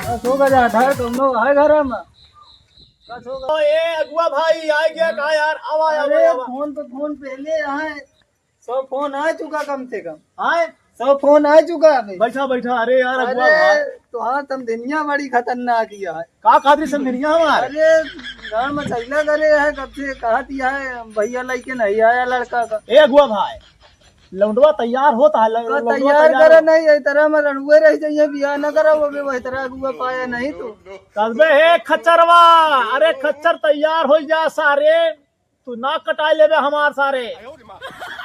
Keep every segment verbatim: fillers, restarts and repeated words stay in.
का सो गया था, तुम लोग आए घर में? का सो गया? ओ, ए, अगुआ भाई, आ गया का यार? आवा, आवा, अरे, आवा। फोन पे फोन पहले आए, सौ फोन आ चुका कम से कम। आए? सौ फोन आ चुका अबे। बैठा, बैठा। अरे यार, अगुआ अरे, भाई। तोहार समधिनिया बड़ी खतरनाक ही है। का खातिर समधिनिया हमार? अरे, गाँव में चैला करे है, कब से कहा दिया है, भैया लइके नहीं आया लड़का का। ए अगुआ भाई, लौंडवा तैयार होता है, ल-, तो लौंडवा तैयार तैयार करे हो। नहीं, ए तरह में रड़ुए रह जाइए, बियाह न करा, वो भी वही तरह अगुआ पाया नहीं तो। तबे हे खच्चरवा, अरे खच्चर तैयार हो जा सारे, तू नाक कटाई लेबे हमार सारे।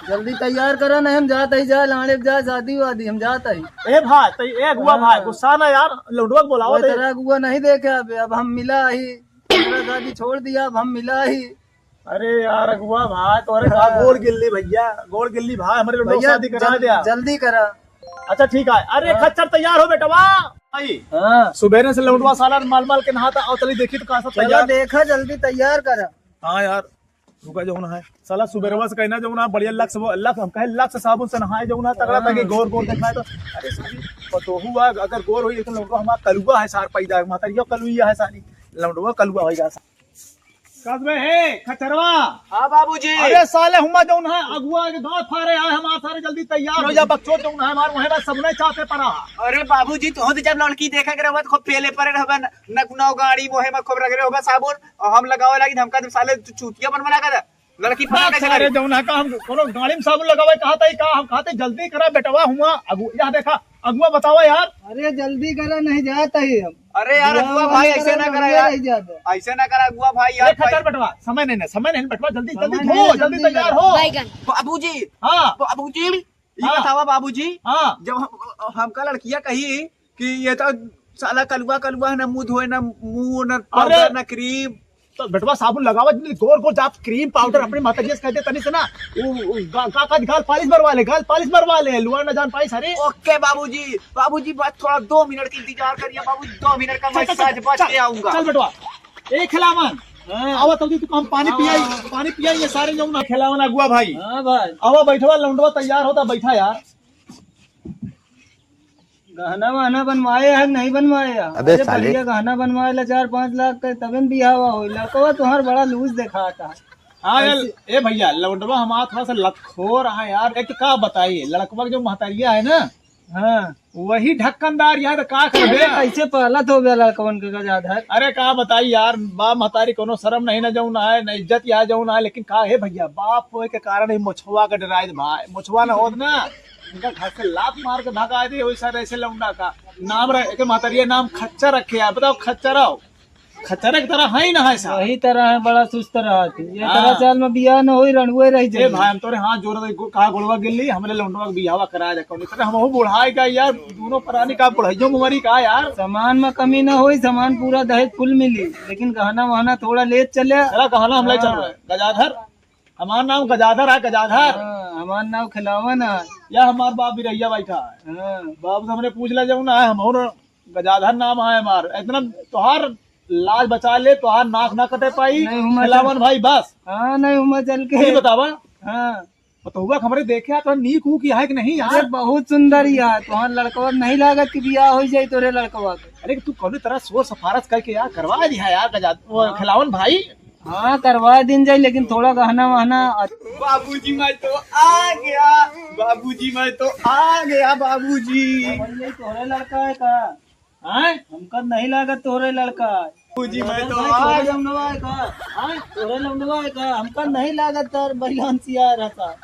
जल्दी तैयार करा, नहीं हम जात ही जा, लाड़े जा, शादी वादी, हम जात ही। ए भाई, तो ए अगुआ भाई, हाँ। गुस्सा ना यार, लौंडवा के बुलाओ वही दे। तरह अगुआ नहीं देखे अबे, अब हम मिला ही, हमरा शादी छोड़ दिया, अब हम मिला ही। अरे यार अगुआ भाई, तोहरे का हाँ। गोड़ गिल्ली भैया, गोड़ गिल्ली भाई, हमरे लोग भैया, शादी करा जल-, द्या। जल्दी करा। अच्छा ठीक है। अरे हाँ। खच्चर तैयार हो बेटवा। भाई, हाँ। सुबेरे से लौंडवा साला माल माल के नहाता, आओ चली देखी तो का सब चलो तैयार। देखा, जल्दी तैयार करा। हाँ यार, रुका जौन है। साला सुबेरवा से कहना जौन है, बढ़िया लक्स वो, लक्स, हम कहे लक्स साबुन से नहाए जौन है, तगड़ा ताकि हाँ। गोर गोर दिखाए तो। अरे साली, पतोहू आ, अगर गोर होई, लेकिन लौंडवा हमार कलुआ है सार पैदा, महतरिया कलुआ है साली, लौंडवा कलुआ होई जा। कसबे हे, खचरवा। हाँ बाबूजी। अरे साले हुमा जौन है, अगुआ के दांत फारे आए हमार सारे, जल्दी तैयार हो जा, बकचोद जौन है हमार, वहे बस सबने चाहते पड़ा है। अरे बाबूजी, तोहू तो जब लड़की देखे के रहबा, तो खूब पेले परे रहबा, न-, नकुना गाड़ी मोहे में खूब रगड़े होबा साबुन, और हम लगावे लागी, हमका तो साले चू-, चूतिया बनवा लगा था। लड़की पता कैसे सारे करी? जौन है का हम कोनो गाड़ी में साबुन लगावे कहा था, का हम कहते जल्दी करा बेटवा हुआ, अगु-, यहाँ देखा, अगुआ बतावा यार। अरे जल्दी करा, नहीं जात ही हम। अरे यार, बुलावा अगुआ भाई, वाला ऐसे ना करा, करा यार। रह जाता। ऐसे ना करा अगुआ भाई, यार अरे खच्चर भाई। बेटवा, समय नहीं ना, समय नहीं बेटवा, जल्दी, समय जल्दी नहीं हो, है, जल्दी जल्दी तैयार करा। हो। बैगन। बाबूजी। हाँ। बाबूजी, ई हाँ। बतावा बाबूजी। हाँ। जब हम, हमका लड़किया कही कि ये तो साला कलुआ कलुआ है, ना मुंह धोए, ना मुंह, ना अरे। पाउडर, ना क्रीम। तो बेटवा साबुन लगावा, जितनी गोर गोर जाप क्रीम पाउडर अपने माता जी से कह दे तनी से ना, वो, वो गा-, का, का, गाल पालिश मरवा ले, गाल पालिश मरवा ले, लुआ ना जान पाई सारे। ओके बाबूजी, बाबूजी बस थोड़ा दो मिनट की इंतजार करिए बाबूजी, दो मिनट का मैं चल, चल, सज चल, बज चल, के आऊंगा। चल बेटवा, ए खिलावन, हाँ। आवा तो तू हम पानी हाँ, पियाई, हाँ। पानी पियाई ये सारे जौन है। खिलावन अगुआ भाई। हाँ भाई। आवा बैठवा, लौंडवा तैयार होता, बैठा यार। गहना वहना बनवाए है, नहीं बनवाए है? अबे अरे साले। बढ़िया गहना बनवाए ला चार पाँच लाख के, तबे न बियाहवा होई। लड़कवा तोहार बड़ा लूज देखाता। हाँ यार, ऐसे ए भैया, लौंडवा हमारा थोड़ा सा लतखोर है यार। एक तो का बताई, लड़कवा के जो महतरिया है ना, हाँ। वही ढक्कनदार यार, का अरे करबे? कैसे पहलत हो गया लड़कवन के गजाधर? अरे का बताई यार, बाप महतारी कोनो शर्म नहीं ना जौन है, ना इज्जत या जौन है, लेकिन का है भैया, बाप होए के कारण ही मोछवा के डराए भाई, मोछवा ना होत ना, इनका घर से लात मार के भगा दे, वही सर ऐसे लौंडा का नाम रख, एक महतरिया नाम खच्चर रखे है, बताओ खच्चर आओ, खच्चर एक तरह है ही ना है साहब। वही तरह है, बड़ा सुस्त रहा थी। ये हाँ। तरह साल में बियाह न होई, रणुए रह ए जाई। भाई, हम तोरे हाथ जोड़ दे, गो-, कहा गोड़वा गिल्ली, हमरे लौंडवा के बियाहवा करा दे, कौन तरह हम हो बुढ़ाए का यार, दोनों प्राणी का बुढ़ाइयो मुमरी का यार। सामान में कमी ना होई, सामान पूरा दहेज फुल मिली, लेकिन गहना वहना थोड़ा लेत चले। साला गहना हम ले हाँ। चल रहे, गजाधर। हमार नाम गजाधर है, गजाधर। हाँ, हमार नाम खिलावन है। या हमार बाप बिरैया बैठा है। हाँ। बाप से हमने पूछ लिया, जब ना है, हम और गजाधर नाम है हमार। इतना तोहार लाज बचा ले, तोहार नाक ना कटे पाई। नहीं, हूँ मैं खिलावन चल- भाई, बस। हाँ, नहीं, हूँ मैं चल के। ये बतावा। हाँ। पतोहुआ के हमरे देखे आ, तो नीक हूँ कि है कि नहीं यार? अरे, बहुत सुंदर यार, तोहार लड़कवा नहीं लागत कि बियाह हो जाए तोरे लड़कवा के। अरे, तू कौन तरह सोच सफारस करके यार करवा दिया यार, गजा-, वो हाँ। खिलावन भाई। हाँ, करवा दिन जाई, लेकिन थोड़ा गहना वहना। बाबूजी, मैं तो आ गया, बाबूजी, मैं तो आ गया, बाबूजी। भैया, तोहरे लड़का है का? हैं? हमका नहीं लागत तोहरे लड़का है। बाबूजी, मैं तो भाई, आ तोहरे गया। लौंडवा है का? हैं? तोहरे लौंडवा है का? हमका नहीं लागत तोहर बैलांस यार है का।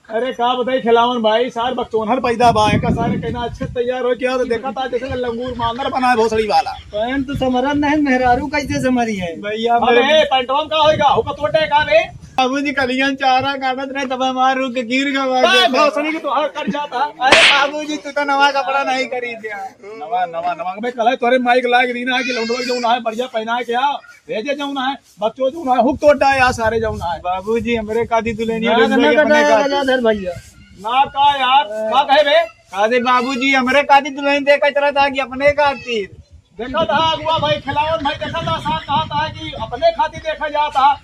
अरे का बताई खिलावन भाई, सार बकचोनहर पैदा बा, एका सारे कहना अच्छे तैयार हो क्या, तो देखा था जैसे लंगूर मांदर बना है भोसड़ी वाला। पैंट तो समरत नहीं, मेहरारू कैसे समरी है? भैया, अबे, मेरे पैंटवा में का होएगा? हुका तोटे का बे? बाबूजी, कलियन चारा काटत रहे, तब हमार रुक के गिर गवा बे, देखो। भोसड़ी के तो हर कट जाता। अरे बाबूजी, तू तो नवा कपड़ा नहीं खरीद दिया। नवा, नवा, नवा। बे, कल है तोरे माइक लाग दी ना कि लौंडवा जौन है, बढ़िया पहना के आ, भेजे जौन है। बच्चों जौन है, हुक तोड़ डाए यार सारे जौन है। बाबूजी, हमरे कादी दुल्हनिया ना, ढूंढ ना, के अपने ना, कादी। ना, धर भैया। ना का यार, ए। का कहे बे? अरे बाबूजी, हमरे कादी दुल्हन देखत रहता कि अपने खातिर। देखा था अगुआ भाई, खिलावन भाई, देखा था, साथ कहा था कि अपने खातिर देखा जाता।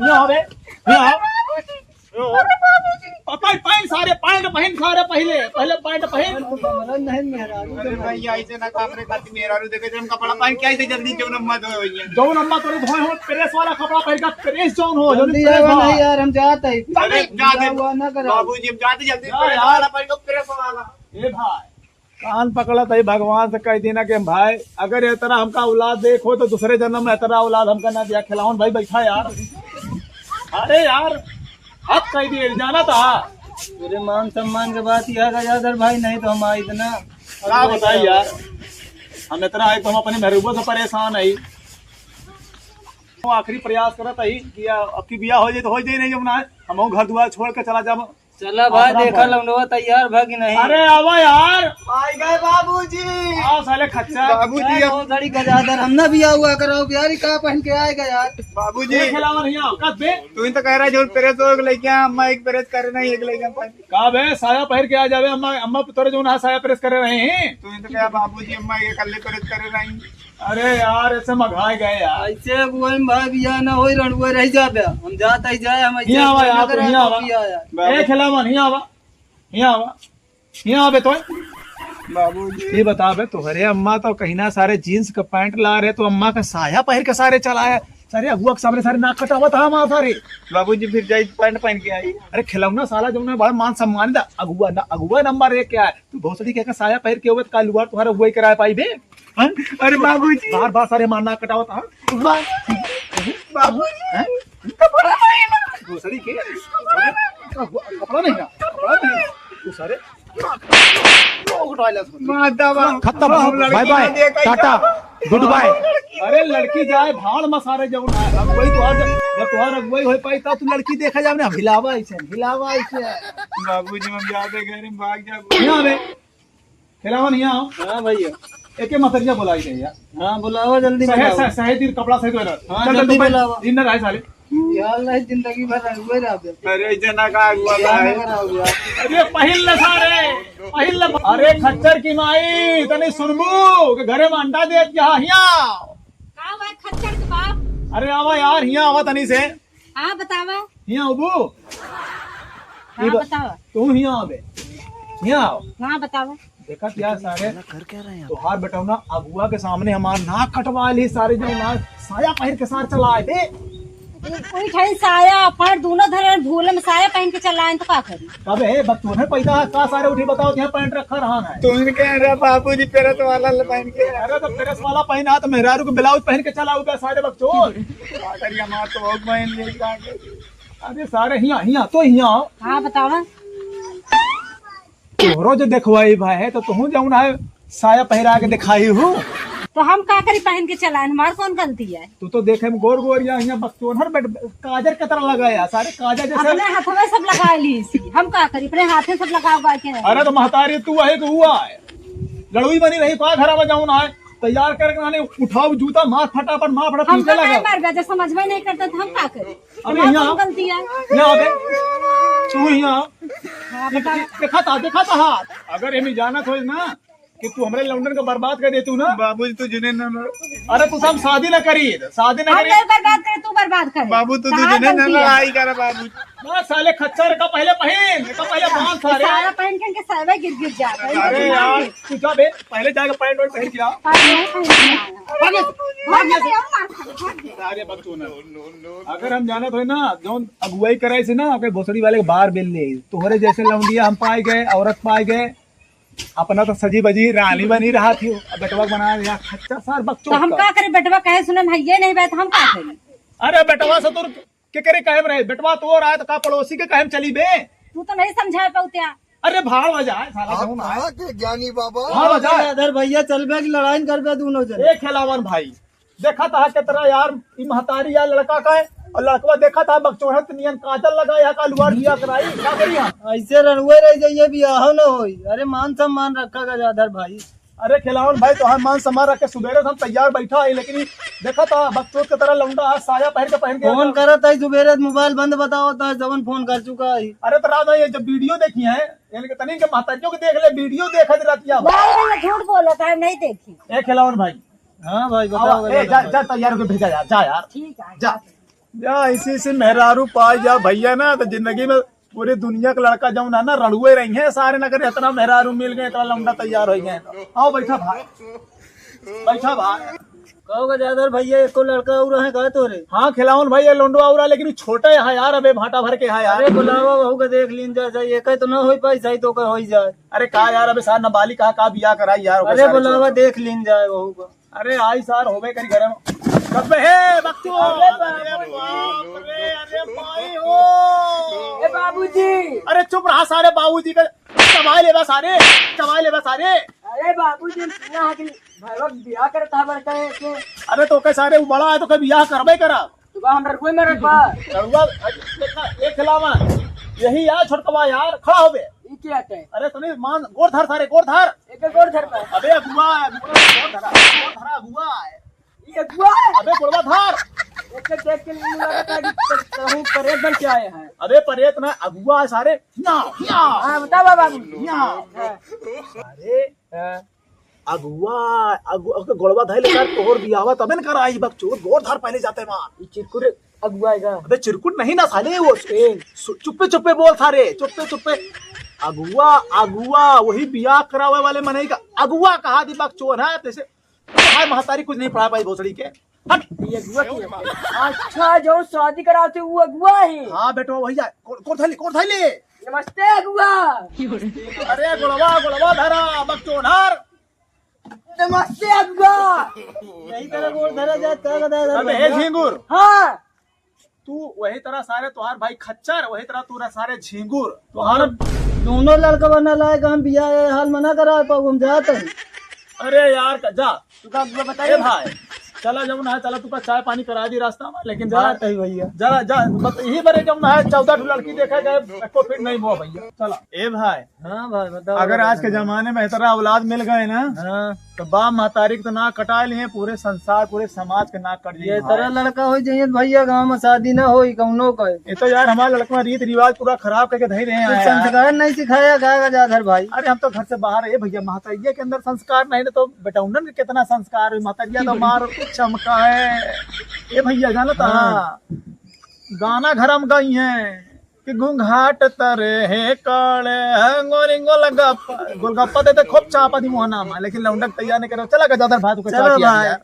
ये हो बे, ये हो। अरे बाबूजी। पहन, पहन सारे, पैंट पहन सारे, पहले, पहले पैंट पहन। अरे भैया, ऐसे ना काम रे, खातिर मेहरारू देखे, जब कपड़ा पहन के आई थे जल्दी, जब नम्मत हो भैया। जौन अम्मा तोरे धोए हो, प्रेस वाला कपड़ा पहन के, प्रेस जौन हो, जौन जल्दी प्रेस आवा वाला। नहीं यार, हम जात है। अरे, जा दे। हुआ ना करा। बाबूजी, हम जाते जल्दी, जा प्रेस यार। वाला पहन के, प्रेस वाला। ए भाई, कान पकड़त है, भगवान से कह देना कि भाई, अगर ये तरह हमका औलाद देखो तो दूसरे जन्म में ये तरह औलाद हमका ना दिया। खिलावन भाई, बैठा यार। अरे यार, अब कह दिए, जाना था। पूरे मान सम्मान के बात यह गजाधर भाई, नहीं तो हम आई इतना। का बताई यार, हम इतना है तो हम अपने महबूबा से परेशान है। वो आखिरी प्रयास करत है कि अब की बियाह हो जाए तो हो जाए, नहीं जब ना है, हम घर दुआर छोड़ के चला जाब। चला भाई, आश्रम देखा पर। लौंडवा तैयार भा कि नहीं? अरे आवा यार। आ गए बाबूजी। आओ साले खच्चर। बाबूजी, यार, अब बहुत बड़ी गजाधर, हम ना बियाह हुआ कराओ यार, ये का पहन के आएगा यार? बाबूजी। ए खिलावन, हियाँ आओ, कस बे। तू ही तो कह रहा है, जो प्रेस हो गया, अम्मा एक प्रेस करे नहीं, एक लइका पहन। का बे, साया पहन के आ जावे, अम्मा, अम्मा तोरे जो ना साया प्रेस करे रहे हैं। तू ही तो कह बाबूजी, अम्मा ये कल्ले प्रेस करे नहीं। अरे यार, ऐसे मघाए गए यार। ऐसे अगुवाई में भाई बियाह ना होई, रणुए रह जाबे। हम जात ही जाए, हम ऐसे हियाँ आवा अगुवाई ना यार, तू करा हियाँ तो आवा। बियाह यार। ए खिलावन, हियाँ आवा, हियाँ आवा, हियाँ आवे तो। बाबूजी। ये बता बे, तोहरे अम्मा तो कहीं ना सारे जींस का पैंट ला रहे, तो अम्मा का साया पहन के सारे चला आया। सारे अगुआ के सामने सारे नाक कटावत हा हमार सारे। बाबूजी, फिर जाई पैंट पहन के आई। अरे खिलौना साला जो ना बड़ा मान सम्मान दा, अगुआ ना, अगुआ नंबर एक क्या है? तू भोसड़ी के का साया पहन के होवे तो का लुआर तोहरा अगुवाई कराए पाई बे? हाँ? अरे बाबूजी। बार बार सारे मारना कटावत, हाँ? बाबूजी। हैं? कपड़ा नहीं ना। भोसड़ी के? कपड़ा नहीं ना, कपड़ा नहीं ना। तू सारे माता बा-, खत्म। हम लड़की बाय ना बाय। देखा ही टाटा। ना। Goodbye. अरे लड़की जाए भाड़ में सारे जौन है। अगुवाई तोहार जब, जब तोहार अगुवाई हो पाई तब तू लड़की देखा जावे ना। हिलावा ऐसे, हिलावा ऐसे। बाबूजी, हम जाते घर में भाग जा। यहाँ बे। खिलावन, यहाँ आओ। हाँ भैया। एके मतरिया बुलाई दे यार। हाँ, बुलावा जल्दी सहे-, बुलावा। सहे-, सहे दिन कपड़ा सही तो है ना। हाँ, चल, चल, जल्दी तू पहले बुलावा। इन्नर आए साले। यार, नहीं, जिंदगी भर रहुए रह बे। अरे, जना का हुआ क्या है? लगा रहा हुआ। अरे, पहिल न सारे, पहिल न। अरे, खच्चर की माई, तनी सुनबू कि घरे में अंडा देत क्या हिया? का हुआ खच्चर के बाप? अरे, आवा यार, हिया आवा तनी से। हाँ, बतावा। हिया अबू। हाँ, ई ब-, बतावा। तू हिया आवे। हिया आओ। हाँ, बतावा। देखा क्या सारे, कर क्या रहे हैं आप? तोहार बेटौना अगुआ के सामने हमार नाक कटवा ली सारे, जो ना साया पहिर के सार चला आए बे। कोई ठाई साया, पैंट दोनों धरे भूल में साया पहन के चला आए तो का करी? कबे हे बकचोद है पैदा है, का सारे उठी बताओ, यहाँ पैंट रखा रहा है। तो इनके रहा बाबूजी प्रेस वाला ले पहन के। अरे तो प्रेस वाला पहना तो मेहरारू को ब्लाउज पहन के चला आऊ बे सारे बकचोद। अरे हमार तो बहुत बहन ले जाके। अरे सारे हिया, हिया, तो हिया। हाँ, बतावा। तोहरो जो देखवाई भाई है, तो तुहूँ जौन है, साया पहिरा के दिखाई हूँ। तो हम का करी पहन के चलाएन, हमार कौन गलती है? तू तो देखे में गोर गोर या, या बकचोनहर बैठ, काजर के तरह लगा है, सारे काजर जैसे। अपने हाथ में सब लगा ली इसी, हम का करी, अपने हाथे सब लगा उगा के। अरे तो महतारी तू है कि हुआ है? लड़ुई बनी रही, का घरा में जौन है, तैयार करके आने, उठाओ जूता, मार फटाफट, मार फटाफट, हम पीछे तो लगा। नहीं मर गए, जब समझ में नहीं करते तो हम का करी? अबे हमार यहाँ कौन आओ। गलती है? यहाँ आ बे। तू यहाँ आओ। हाँ, ये, बताओ। ये, देखा था, देखा था हाथ। अगर एमी जानत होइस ना कि तू हमरे लौंडन का बर्बाद कर देतू ना। बाबूजी, तू जिन्हें ना, ना। अरे, तू हम शादी ना करी, शादी ना हम करी। नहीं बर्बाद करे, तू बर्बाद करे। बाबू, तू, तू कहाँ जिन्हें ना गलती है? लड़ाई कर, बाबू। ना, साले खच्चर का पहले पहन, का पहले बांध सारे। सारा पहन के इनके सारे गिर गिर जाता है। अरे यार, तू जा बे, पहले जाके पैंट वैंट पहन के आ। पैंट वैंट पहन के आया। भाग ले, भाग ले। भाग ले, और मार खा ले, भाग ले। अरे बकचोद ना। अगर हम जानत होई ना, जौन अगुवाई करे से ना, ओके भोसड़ी वाले के बाहर बेल ले। तोहरे जैसे लौंडिया हम पाए गए, औरत पाए गए, अपना तो सजी बजी रानी बनी रहा थी, अब बेटवा के बना दिया खच्चर सार बकचोद तो हम का। का करे, बेटवा कहे सुने हम हइये नहीं बे, तो हम का करी? अरे बेटवा से तोर के करे कहे में रहे, बेटवा तोर आए तो का पड़ोसी के कहे में चली बे? तू तो नहीं समझा पाऊ त्या। अरे भाड़ हो जाए साला आप कहूँ ना। कहाँ के ज्ञानी बाबा? भाड़ हो जाए। अरे भैया चल बे कि लड़ाई कर बे दोनों जने। ए खिलावन भाई, देखा था के तरह यार, ई महतारी यार लड़का का है, और लड़कवा देखा था बकचोदत नियन काजल लगा, यहाँ का लुआर बिया कराई, का करी हम? ऐसे रनुए रह जाइए, बियाह न होई। अरे मान सम्मान रखा गजाधर भाई। अरे खिलावन भाई, तोहार मान सम्मान रख के सुबेरे से हम तैयार बैठा है, लेकिन ई देखा था बकचोद के तरह लौंडा आज साया पहन के, पहन के फोन आता। करत है सुबेरे, मोबाइल बंद बतावत है, जवन फोन कर चुका है। अरे तो रात में ये जब वीडियो देखी है, यानी कि तनी के महतारियों के देख ले, वीडियो देखत रहती है। नहीं भैया, झूठ बोलत है, नहीं देखी। ए खिलावन भाई, हाँ भाई, आवा, बताओ, ए, बताओ। जा, जा, तैयार होके भेजा यार, जा यार। ठीक है, जा। या ऐसी ऐसी मेहरारू पाई जा भैया ना, तो जिंदगी में पूरी दुनिया के लड़का जौन है ना, रड़ुए रही हैं सारे, नगर इतना मेहरारू मिल गए, इतना लौंडा तैयार हो गए। आओ, बैठा भाई, बैठा भाई। कहो गजाधर भैया, एको लड़का और है का तोरे? हाँ, खिलावन भाई, ये लोंडवा और है, लेकिन वो छोटा है यार, अबे भाटा भर के है यार। अरे बुलावा, वहू का देख लीन जा, जा, एक तो ना होई पाई, सही तो का होई जाए। अरे का यार, अबे सार नाबालिग कहा का बियाह कराई यार, ओकर अरे सारे बुलावा, छोड़। देख लीन जाए वहू का। अरे आई सार, होबे करी घर में। कब हे बकचोद? अरे बाबू। अरे बाप रे, अरे माई हो। ए बाबूजी। अरे चुप रहा सारे, बाबूजी का चबाई लेबा सारे, चबाई लेबा सारे। अरे बाबूजी, हम सुना है कि भैया बियाह करता है बड़का है के। अरे तो के सारे वो बड़ा है तो के बियाह करबे करा। तो बा हमरा रुए में रखबा। रउआ, देखा, एक खिलावन। यही यार छोटकवा यार, खड़ा होबे। ई क्या है? अरे तनी मान, गोड़ धर सारे, गोड़ धर। एक गोड़ धर बा। अबे अगुआ है, गोड़ धरा, गोड़ धरा अगुआ है। ई अगुआ है? अबे गोड़वा धर। एक देख के नहीं लगता कि कहूँ परेत बन के आए हैं। अबे परेत ना, अगुआ है सारे। ना, ना। हाँ, बता बा बाबू। ना। हाँ। अरे, हाँ। अगुआ, अगुआ, ओके गोड़वा धइले कर, तोहर बियाहवा तबे न कराई बकचोद, गोड़ धर पहले जाते मान। ई चिरकुट अगुआ है का? अबे चिरकुट नहीं ना साले, वो ए। सु-, चुप्पे चुप्पे बोल सारे, चुप्पे चुप्पे। अगुआ, अगुआ, वही बियाह करावे वाले मनई का अगुआ कहा दी बकचोद है, तैसे हाय महतारी कुछ नहीं पढ़ा पाई भोसड़ी के। हट। ये अगुआ की है। अच्छा, जो शादी कराते वो अगुआ है। हाँ बेटवा, वही है। कोर, कोर धइले, कोर धइले। नमस्ते अगुआ। अरे गोड़वा, गोड़वा धरा, बकचोद धर। नमस्ते अगुआ। यही तरह गोड़ धरा जात का बता दे अबे हे भैया। झिंगुर। हाँ। तू वही तरह सारे तोहार भाई खच्चर, वही तरह तू रह सारे झिंगुर। तोहार दोनों लड़का बना लाए का हम बियाह ये हाल मना करा पाऊ, हम जात हैं। अरे यार, जा। तू का अगुआ ए बताइए। भाई, चला जब ना है, चला तू का चाय पानी करा दी रास्ता में, लेकिन भाई, जात है भैया। जा, जा, बस यही बरे जब ना है, चौदह ठो लड़की देखा जाए, एको फिट नहीं हुआ भैया। चला। ए भाई, हाँ भाई, बताओ, अगर बताओ, आज के बताओ। जमाने में इतना औलाद मिल गए ना, हाँ। तो बाप महतारी के तो नाक कटा लिए, पूरे संसार, पूरे समाज के नाक कट ये जाइए तरह भाई। लड़का हो जाइए भैया, गाँव में शादी ना होई कौनो का। ये तो यार हमारा लड़का रीत रिवाज पूरा खराब करके धई रहे हैं कुछ यार। संस्कार नहीं सिखाया गया गजाधर भाई। अरे हम तो घर से बाहर है भैया, महतरिया के अंदर संस्कार नहीं ना तो बेटौनन के कितना संस्कार हुई, महतरिया तो मार चमका है। ए भैया जानता हाँ। गाना घर में गई है कि घूंघाट तरे हे काले, गोरिंगो लगा गोलगप्पा देते खूब चापा दी मोहना में, लेकिन लौंडक तैयार नहीं करे। चला गजाधर भाई, तू के चलो चाय पिया भाई। दिया।